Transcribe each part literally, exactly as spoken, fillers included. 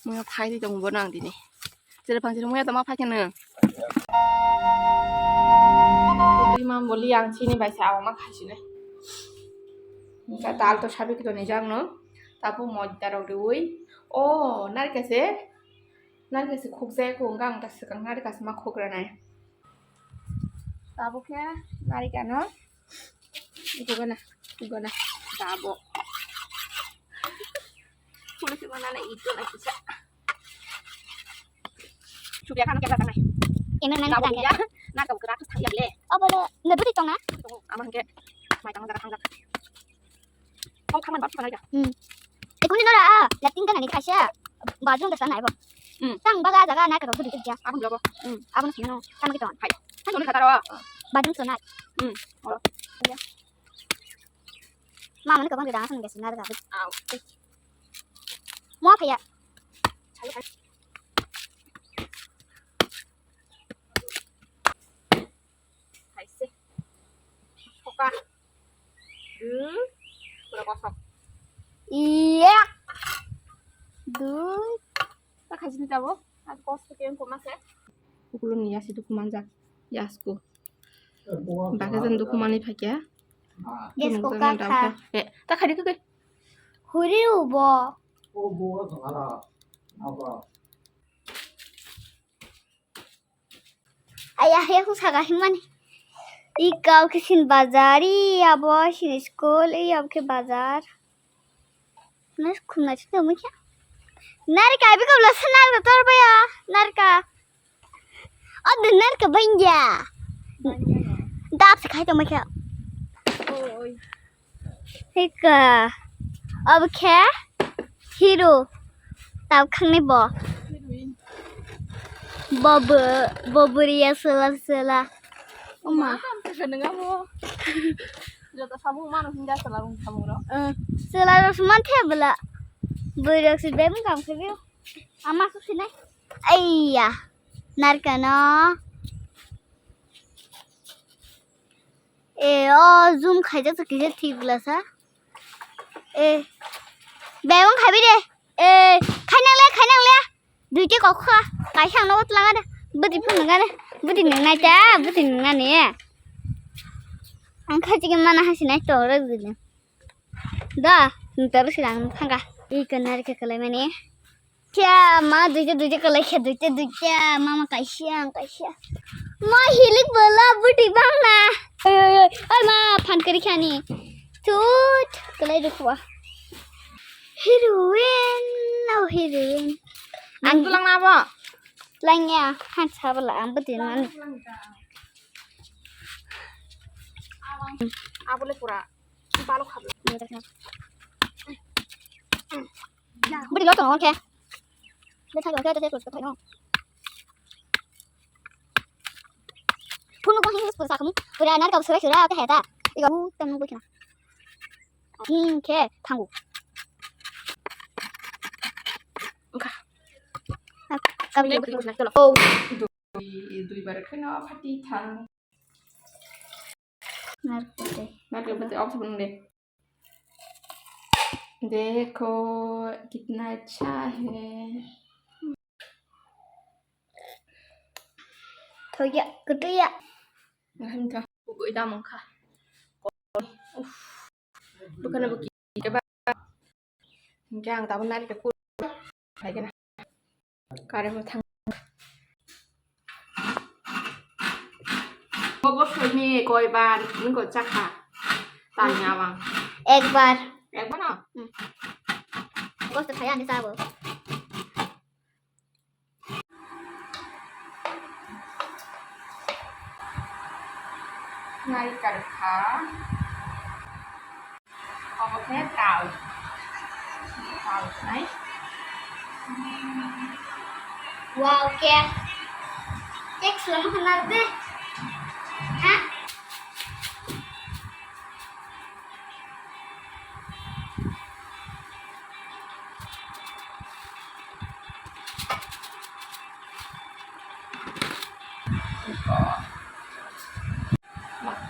Phai di tong bono ang dini. Jere phang jere muya tama phai khe nang. Imam boli ang chini bai sa awang ma khaisile. Ka tal to sabi kito ni jang no. Tapu mojda rok riwi. O, narikase. Narikase khukjaya ko, ang ta swkang narikase ma khukranai. Tabuk khe narikano. Ito gana, ito gana. Tabuk. Pulis mana na ito na kisa. Chubya kan kaya tanai. Ini nang Tabuk tangan. Ya, na kau kena tuh tanggal le. Apa lo? Nabi di tengah. Ama ke, mai tanggal tanggal. Kau kaman baru sana ya. Hmm. Ikuni nora, latin kan ani kasya. Baju udah sana ibu. Hmm. Tang baga jaga na kau tuh dia. Aku belum. Hmm. Aku nasi mana? Sama kita. Hai. Kan dulu kata rawa. Baju sana. Hmm. Oh. Iya. Mama ni kapan kita ngasih ngasih nara kau. Au. Mau apa ya? Kaise. Poka. Hmm. Pura kosok. Iya. Dui. Ta khaisini tabo. At kosok ke ko mase. Ukulun ya situ kumanjak. Yasku. Bakhe jan dukumani phakya. Yes, Nung koka tang kha. Eh, ta khadi khe. Huri ubo. Aya he hu saga himani. I kau kisin bazar, i abo sin school, i abo ke bazar. Nas khumna chita mukha. Narika abi ko lasa narika tor baya. Narika. O de narika banya. Dap se khai to mukha. Oi. Hika. Obo khe hero. Tabkhangni bo. Bo bo, bo bwrwiya swla swla. Oma. Joto samung mano hinda swla rung samung rok. Eh, swla rok sman the bwla. Bwrwi rok se bebung kam khe bio. Ama su sinai. Aiya. Narkano. E, o zoom khaijak to kisa thik bwlasa. E, bebung khaibi de. E, khainang le, khainang le. Duiti kok kha. Kaisa ang nogo twlanga de. Bwtwi phunukgani. Bwtwi nungnai ta, bwtwi nungnani. Ang khachi khe mana hasi nai to rw gini. Da, nung toro sila ang thanga. I kanar khe kalai mani. Kya, ma duita duita kalai khe, duita duita, mama kaisa, ang kaisa. Ma hilik bola buti bang na. Oi, oi, oi, oi, ma phan kari khani. Tut, kalai dukwa. Heroine, oh heroine. Ang tulang na bo? Tulang ya, han sabala ang buti man. Abole pura. Budi lo tong khe. Le thai khe te te to thai no. Phunu ko hin pura sakam. Pura nar ka sura sura ka heta. Iga u tang bu kina. Hin khe thangu. Ka. Ka. Oh. Dui, dui bar kheno phati thang. Narkete. Narkete opsi bunde. देखो कितना अच्छा है। Thoya, kutuya. Nahimta, bugui damang kha. Uff. Bukan bugui. Hinkhe ang tabuk narikhe kul phaikhe na. Kare bo thang. Bo bosoini koi bar wngkha chakha. Tanya bang. Ekbar. Ekbar no? Hmm. Bosto thaya ani sabo. Nai karkha. Obo khe tal. Tal nai. Wow, cake. Cake selamat kenal deh. Hah?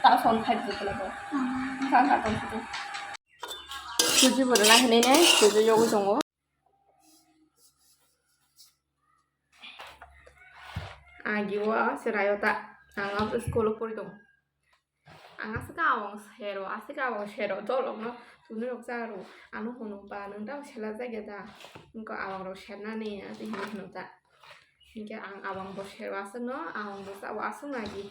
Tao son khai bwswk kwlai bo. Bwswk wngkha tong sudu. Suji bo rwna hinwi nai, suji yogwi tongo. Agi o chwrai o ta. Ang abo school o pori tongo. Ang aswk awang sero, aswk awang sero, dolok no tuni rok cha rw. Ano hwnwi ba nwng tamo sela jak ya da? Wngkha awang rok sernani, ati hinwi hwno ta. Hinkhe ang awang bo sero aswk no, awang bo cha o aswk nagi.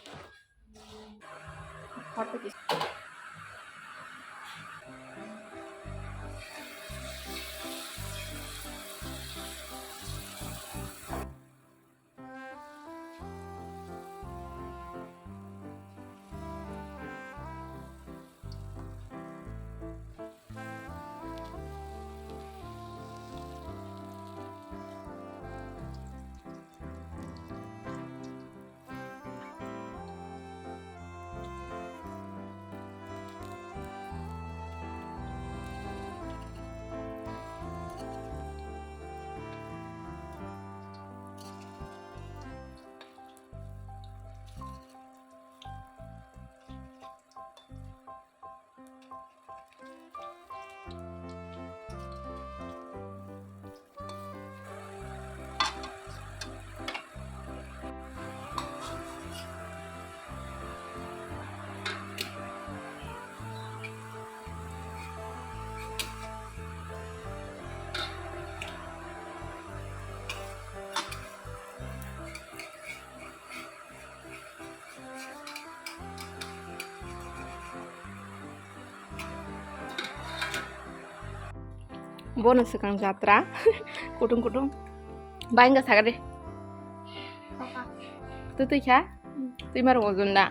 Bono swkang jatra. Kutung kutung. Bai wngkha sakha de. Twi twi kha? Twi ma rwngkha gwnda.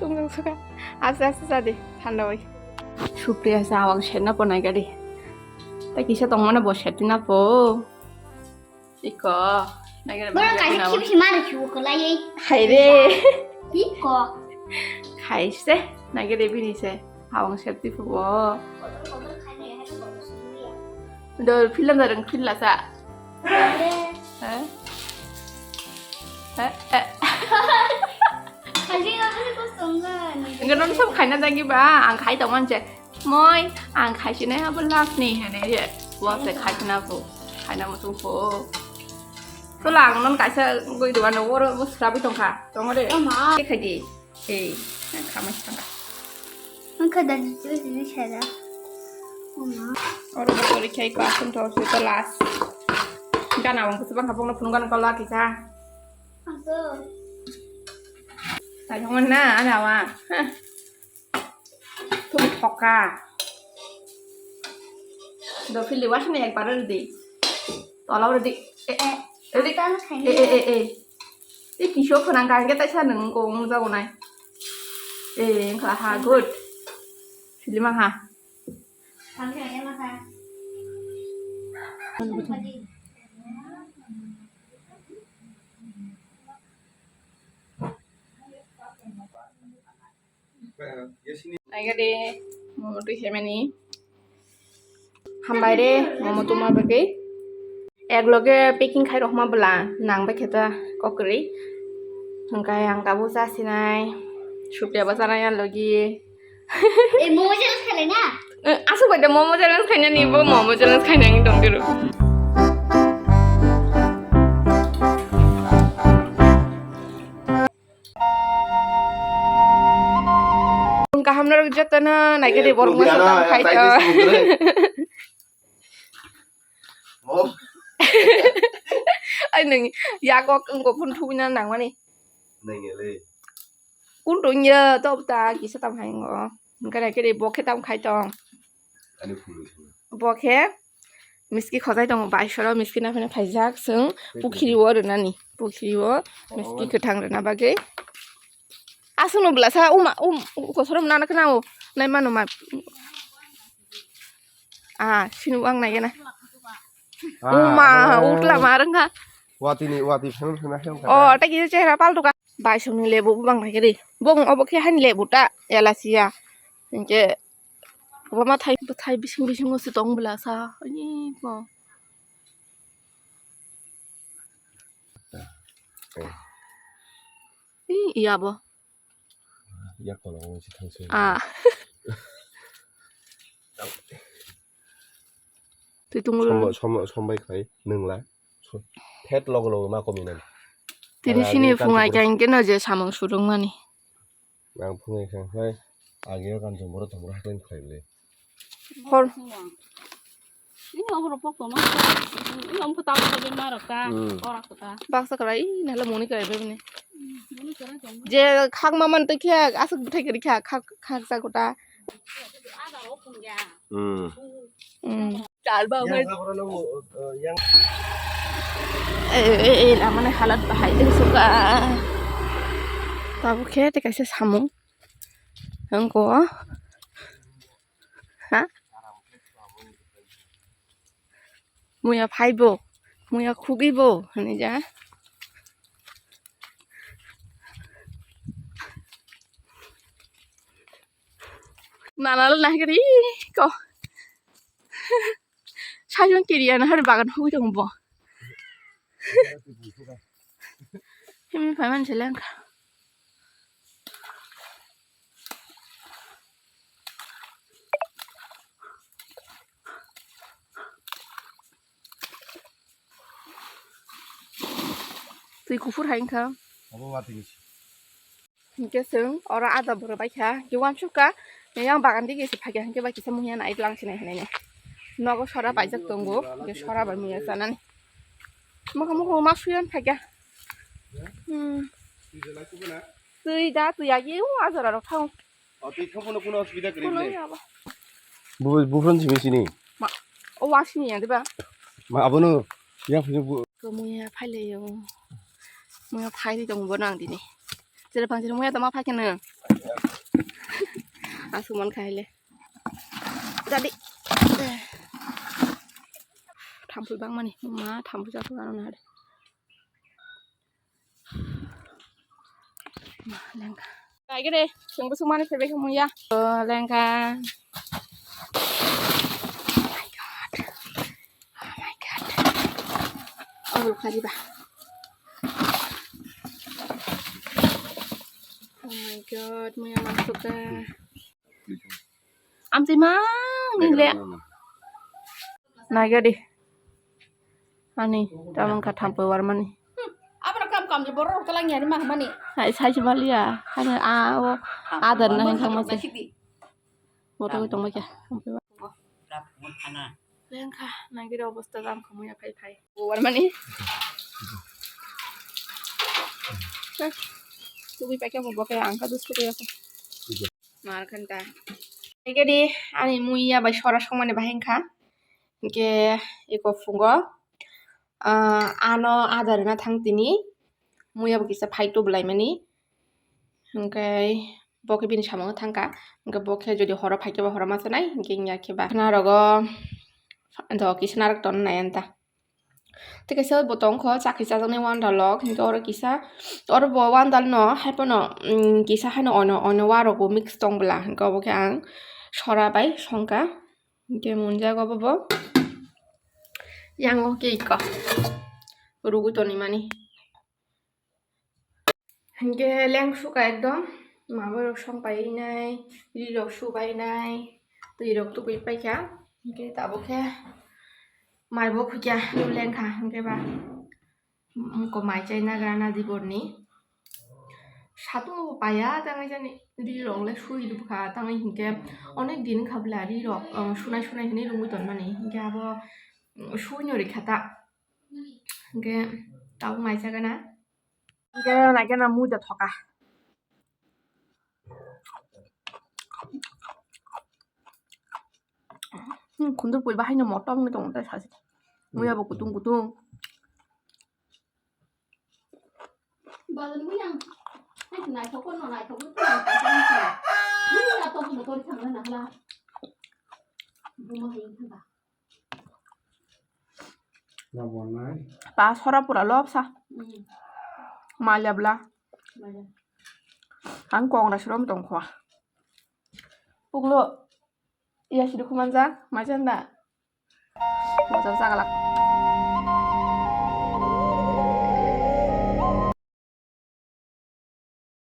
Tungtong suka. Aste aste cha di, thanda bai. Supriya cha awang serna ponai gari. Ta kisa tongmana bo serti na po. Iko. Nagari. Borok kaisa kibisi mari chuko lai. Hai re. Iko. Khaise. Nagari bini se. Awang serti phubo. Dol film da rwng film lasa. Eh? Eh, eh. Enggak, non sam khaina dagi ba, ang khai tong manje. Moi, ang khai sini apa last nih, ini ya. Wah, saya khai sini apa? Khai nama tuh po. Tulang non kaisa goi dua no woro serabi tongka. Tong de. Ama. Khai di. Ei, khamai sanga. Ang kha dan tu tu sara. Oma. Oro bo tori khai ko asum to su to las. Gana wang kusu bang kapong no phunung gana kala kisa. Aso. Tayong na ana wa. Tum thoka. Do fili wasni ekbar di. Tolao rwdi. Eh, eh. Rwdi. Ang tang khaini. Eh, eh, eh, eh. Tei kiso khwnang ka hwnkhe taisa nwng kong wngjago nai. Eh, wngkha ha, good. Film wngkha. Ang khaini wngkha. Naikha de, momo twi khaimani. Hambai de, momo tuma bagwi. Ek loge packing khai rokma bwla, nang bai khe ta kok kwrwi. Hwnkhe ang tabuk cha sinai, Supriya bo chanai ang logi. Eh, momo challenge khailai na? Eh, aswk bai da momo challenge khainani, bo momo challenge khainani tong khe rw. Kaham norok jotono naikhe de borok masa tamo khai to. Ai nwng yago wngkok phun thubui na nangmani. Kuntung ya to ta kisa tam hai ngo. Hwnkhe naikhe de bokhe tam khai tong. Bokhe. Miski khojai tongo, baisoro miski naphina phaijak chwng pukhiri o rwnani, pukhiri o miski kwthang rwna bagwi. Aswkno bwlasa uma um kosorom nana khna o nai mano ma. Ah, sinu ang nai gana. Uma utla ma rwngkha. Watini wati phang phang hai. Oh, ta kisa chehra paltuka. Baisongni lebu bo bang nai gari. Bong obo khe hani lebu ta elasiya. Hinkhe Obo ma thai, thai bising bisingo se tong bwla sa. Ani ko. Ih, iya bo. Yak kono wng si thang se. Ah. Twi Tungul. Somo-, somo-, sombai khai nungla. So, phet logo logo ma komi nani. Tini sini phungai kang keno je samung surung mani. Ang phungai kang khai agi kan jong boro tong boro hatin khai le. Hor. Ini ang boro pok tong ma. Ini ang pota pota be ma rok ta. Hmm. Ora kota. Baksa kara i nala moni kai be ne. Moni kara tong. Je khak ma man to kya asuk thai kari kya khak khak sa kota. Hmm. Hmm. Chal ba yang. Eh, eh, eh, lamani halat bahai de suka. Tabuk khe te kaisa samung. Hangko. Ha? Muya phaibo. Muya khugibo. Hini ja. Nana le nahigri ko. Sajong kiriya na hari bagan hugui tong bo. Himi paiman seleng. Twi kuphur hai wngkha. Abo watwi ni. Hinkhe chwng oro ada bwrwi bai kha, hinkhe uansuk kha, yang bagan dige se phai kha, hinkhe bai kisa muiya nai lang sinai hinui no. Nogo sora paijak tongo, hinkhe sora bai muiya chanani. Mokhe mokhe ma suyan phai kha. Hmm. Twi da twi agi u ajora rok thang. O twi thang phano kuno osubida kwrwi. Kuno ya ba. Bu-, buphang simi sini. Ma, o wa sini ya diba? Ma abono yang phano bu- Ko muiya phai le yo. Muiya phai di tong bo nang dini. Jere pang jere muiya tama phai kene. Asu mon khai le. Jadi. Thampui bang mani. Ma thampui jatu ano na de. Ma lengka. Kai gede. Sungbu sumani phebe muiya. Oh, lengka. Oh my God. Oh my God. Oh, kariba. Oh my God, muiya masuk ka. Amtwi mang ni le. Naigadi. Ani, tamang ka thampui warmani. Abra kam kam je borok rok talang ya ma mani. Hai, sai si balia. Hai, a, o, adar na hin thangma se. Moto ko tongma kya. Lengkha, nangiri obosta jam khamu ya phai phai. Warmani. Tugui paikha mo boke angka dus ko ya. Mar khanta. Nangiri ani muiya bai sora songmani bahai wngkha. Hinkhe eko phungo, ah, ano ada rwna thang tini, muiya bo kisa phai tubulaimani. Hinkhe bo khe bini samungo thangkha, hinkhe bo khe jodi horo phaikhe bo horo ma chanai, hinkhe wngya khe ba khwna rogo do kisa narwk ton nai anta. Tei kaisa bo tongkho chakri chajaknai wandalok, hinkhe oro kisa, oro bo wandal no haiphano, mm, kisa haino ono, ono warogo mix tong bwla, hinkhe obo khe ang sora bai songkha. Hinkhe munjago bobo. Yango khe iko. Rugui tonwi mani. Hinkhe leng suka ekdom. Maborok song painai, rirok su painai, twirok tubui paikha. Hinkhe tabuk khe maibo khukya lengkha hinkhe ba. Wngkha mai chai nagra na diborni. Satung bo paya tangwi jani rirok le sui rwkha tangwi hinkhe onek din wngkha bwla rirok, um, sunai sunai hinwi rwngwi tonmani hinkhe abo, um, suino rikha ta hinkhe tabuk mai chagana hinkhe naikhe na muida thoka. Hmm, khundur pui bahaino motom wngwi tongo tei sachi. Muya bo kutung kutung. Pa sora pura lobsa. Maya bla. Ang kong ra srom tong khwa. Puklo. Iya sidu khumanjak, maijanda. Motor chagalak.